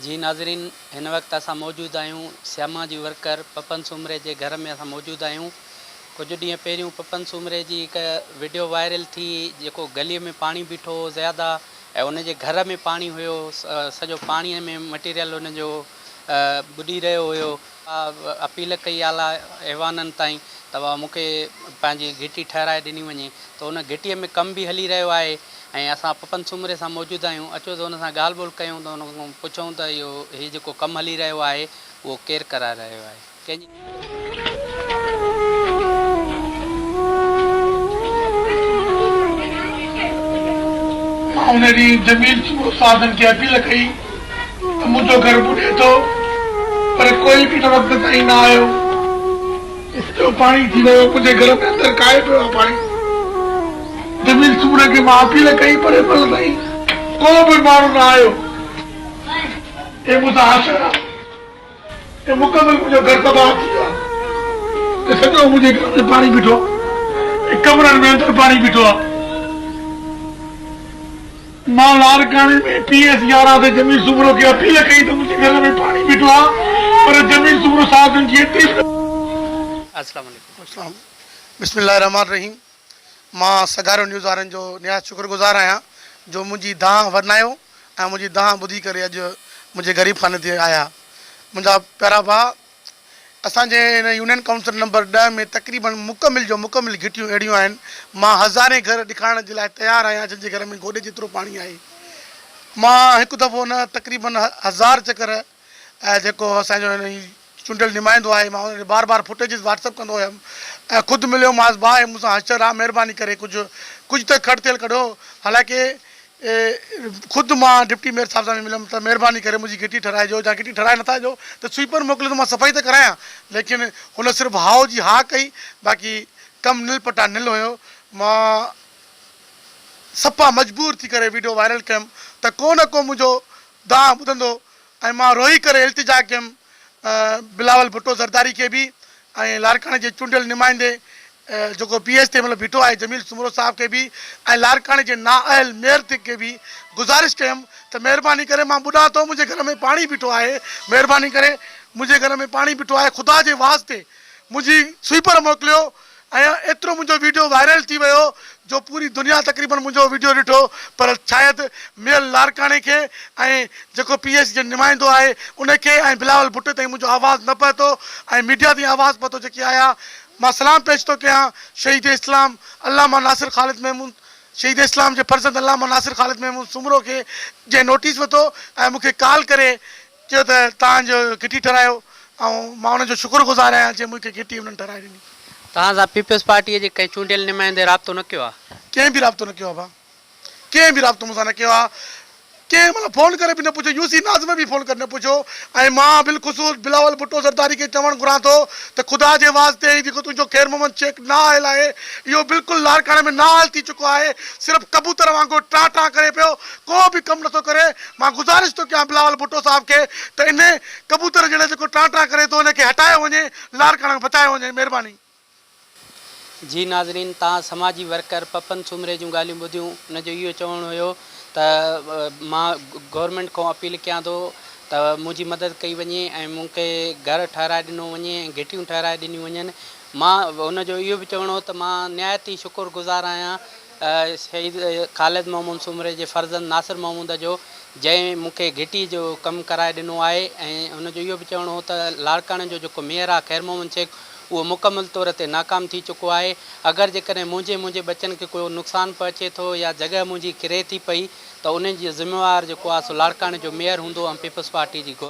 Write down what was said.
جي ناظرين هن وقت اسان موجود آهيون سياما جي ورڪر پپن سومري جي گهر ۾ اسان موجود آهيون ڪجهه ڏينهن پهريون پپن سومري جي هڪ وڊيو وائرل ٿي جيڪو گلي ۾ پاڻي بيٺو هو زياده ۽ ان جي گهر ۾ پاڻي هيو سڄو پاڻي ۾ مٽيريل ان جو ٻڏي رهيو هيو. اپيل ڪئي اعليٰ ايوانن تائين ته بابا مون کي پنهنجي گهٽي ٺهرائي ڏني وڃي ته ان گهٽيء ۾ ڪم به هلي رهيو آهي ۽ اسان پپن سومري سان موجود آهيون اچو ته ان سان ڳالهه ٻولهه ڪيون ته ان کان پڇون ته اهو هي جيڪو ڪم هلي رهيو آهي اهو ڪير ڪرائي رهيو آهي ڪنهن جي مان ان ڏينهن جميل سومرو صاحبن کي اپيل ڪئي ته منهنجو گهر ٻڏي ٿو پر ڪوئي به هن وقت تائين نه آيو. سڄو پاڻي ٿي ويو منهنجي گهر ۾ اندر ڪاهي پيو آهي پاڻي. جميل سومري کي مان اپيل ڪئي پر هن مهل تائين ڪو به ماڻهو نه آيو. هي مون سان حشر آهي. هي مڪمل منهنجو گهر تباهه ٿي ويو آهي. هي سڄو منهنجي گهر ۾ پاڻي بيٺو آهي. هي ڪمرن ۾ اندر پاڻي بيٺو آهي. مان لاڙڪاڻي ۾ پي ايس 11 تي جميل سومرو کي اپيل ڪئي ته منهنجي گهر ۾ پاڻي بيٺو آ پر جميل سومرو صاحب جن جي ايتري به. السلام عليڪم. السلام بسم الله الرحمٰن الرحيم مان سگهارو نيوز وارن جو نهايت شڪر گذار آهيان جو منهنجي دانهن ورنايو ۽ منهنجي دانهن ٻڌي ڪري اڄ منهنجي غريب خاني تي آيا منهنجا پيارا ڀاء اسان جي هن يونين ڪائونسل نمبر 10 ۾ تقريبن مڪمل جو مڪمل گهٽيون اهڙيون آهن، مان هزارين گهر ڏيکارڻ جي لاء تيار آهيان جن جي گهر ۾ گوڏي جيترو پاڻي آهي. مان هڪ دفعو نه تقريبن هزار چڪر جيڪو اسان جو هن چونڊيل نمائندو آهي مان ان کي بار بار فوٽيجز واٽس اپ ڪندو هيم ۽ خود مليومانس ڀاء هي مون سان حشر آ مهرباني ڪري ڪجهه ڪجهه ته کڙ تيل ڪڍو حالانڪه خود مان ڊپٽي ميئر صاحب سان به مليم ته مهرباني ڪري منهنجي گهٽي ٺهرائجو يا گهٽي ٺهرائي نٿا ڏيو ته سوئيپر موڪليو ته مان صفائي ته ڪرايان ليڪن هن صرف هائو جي ها ڪئي باقي ڪم نل پٽا نل هيو مان صفا مجبور ٿي ڪري ويڊيو وائرل ڪيم ته ڪو نه ڪو منهنجو دانهن ٻڌندو ۽ مان روئي ڪري التجا ڪيم بلاول ڀٽو زرداري کي به ۽ لاڙڪاڻي جي چونڊيل نمائندي جيڪو پي ايس تي مطلب بيٺو آهي جميل سومرو صاحب کي به ۽ لاڙڪاڻي جي نااهل ميئر کي به گذارش ڪيم ته مهرباني ڪري مان ٻڏان ٿو منهنجي گهر ۾ پاڻي بيٺو آهي مهرباني ڪري منهنجي گهر ۾ پاڻي بيٺو آهي خدا جي واسطي منهنجي سوئيپر موڪليو ۽ ايترو منهنجو ويڊيو وائرل ٿي ويو جو پوري دنيا تقريبن منهنجو ويڊيو ڏٺو پر شايد ميئر لاڙڪاڻي کي ۽ جيڪو پي ايس جو نمائندو آهي ان کي ۽ بلاول ڀٽي تائين منهنجو آواز نه پهتو ۽ ميڊيا تائين آواز پهتو جيڪي آيا مان سلام پيش ٿو ڪيان شهيد اسلام علامه ناصر خالد محمود شهيد اسلام جي فرزند علامه ناصر خالد محمود سومرو کي جنهن نوٽيس ورتو ۽ مون کي ڪال ڪري چيو ته توهان جو گهٽي ٺهرايو ۽ مان انهن جو شڪر گذار آهيان جنهن مون کي گهٽي انهن ٺهرائي ڏني. توهان سان پيپلز پارٽيء جي ڪنهن چونڊيل نمائندي رابطو نه ڪيو آهي؟ ڪنهن به رابطو نه ڪيو آهي ڀاء ڪنهن به رابطو مون سان نه ڪيو آهي ڪنهن مطلب فون ڪري به نه پڇيو يو سي ناظم به فون ڪري نه پڇيو ۽ مان بالخصوص بلاول ڀٽو زرداري کي چوڻ گهران ٿو ته خدا جي واسطي هي جيڪو تنهنجو خير محمد شيخ نااهل آهي اهو بلڪل لاڙڪاڻي ۾ نااهل ٿي چڪو آهي صرف ڪبوتر وانگر ٽان ٽان ڪري پيو ڪو به ڪم نٿو ڪري مان گذارش ٿو ڪيان بلاول ڀٽو صاحب کي ته انهي ڪبوتر جهڙي جيڪو ٽان ٽان ڪري ٿو ان کي هٽايو وڃي لاڙڪاڻو کي بچايو وڃي مهرباني. جي ناظرين توهان سماجي ورڪر پپن سومري جون ڳالهيون ٻڌيون ان جو اهو چوڻ هيو ته مان گورنمينٽ کان اپيل ڪيان ٿو ته منهنجي مدد ڪئي وڃي ۽ مون کي گهر ٺهرائي ڏنو وڃي ۽ گهٽيون ٺهرائي ڏنيون وڃن مان ان جو اهو به چوڻ هو ته مان نهايت ئي شڪر گذار آهيان شهيد خالد محمود سومري جي فرزند ناصر محمود جو جنهن مون کي گهٽي جو ڪم ڪرائي ڏنو آهي ۽ هن جو اهو به چوڻ هو ته لاڙڪاڻي جو جيڪو ميئر آهي خير محمد شيخ اهو مڪمل طور تي ناڪام ٿي چڪو آهي اگر جيڪڏهن منهنجي منهنجي ٻچن کي ڪو نقصان پهچي ٿو يا جڳهه منهنجي ڪري ٿي پئي ته ان جي ذميوار جيڪو آهي سو لاڙڪاڻي جو ميئر هوندو ۽ پيپلز پارٽي جي گورنمينٽ.